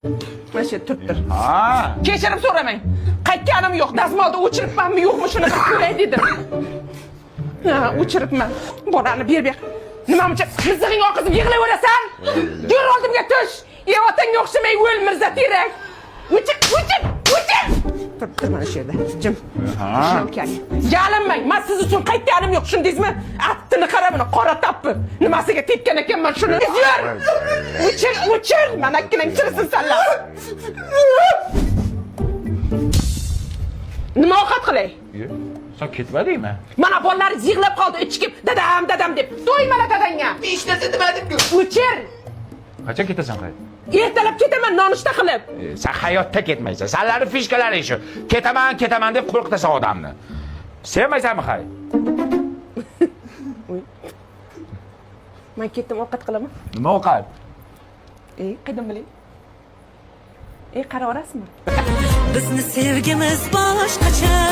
Mana shu turibdir. Ha. Kechirim so'ramang. Qaytganim yo'q. Dazmolda o'chiribmanmi, yo'qmi, shuni bir ko'ray dedim. Ha, o'chiribman. Bolani ber ber. Nima muncha mizig'ing oqizib yig'layverasan? Yur oldimga tush. Ye otangga o'xshamay o'l Mirza terak. O'chir, o'chir, o'chir. Turibdir mana shu yerda. Jim. Ha. Yalinmang. Men siz uchun qaytganim yo'q, tushundingizmi? Attini qara buni, qora tappi. Nimasiga tepgan ekanman shuni? Yur. O'chir, o'chir. Manakkinang chirisin sanlar. Nima ovqat qilay? Sen ketmadingmi? Mana bolalar yig'lab qoldi ichkib, dadam, dadam deb. To'ymala dadangga. Hech narsa demadim-ku. O'chir. Qachon ketasan qayt? Ertalab ketaman nonushta qilib. Sen hayotda ketmaysan. Sanlarni fishkalaring shu. Ketaman, ketaman deb qo'rqitasan odamni. Sevmaysanmi hay? Men ketdim, ovqat qilaman. Nima ovqat? E, qaydan bilay? E, qaraverasizmi? Bizni sevgimiz boshqacha.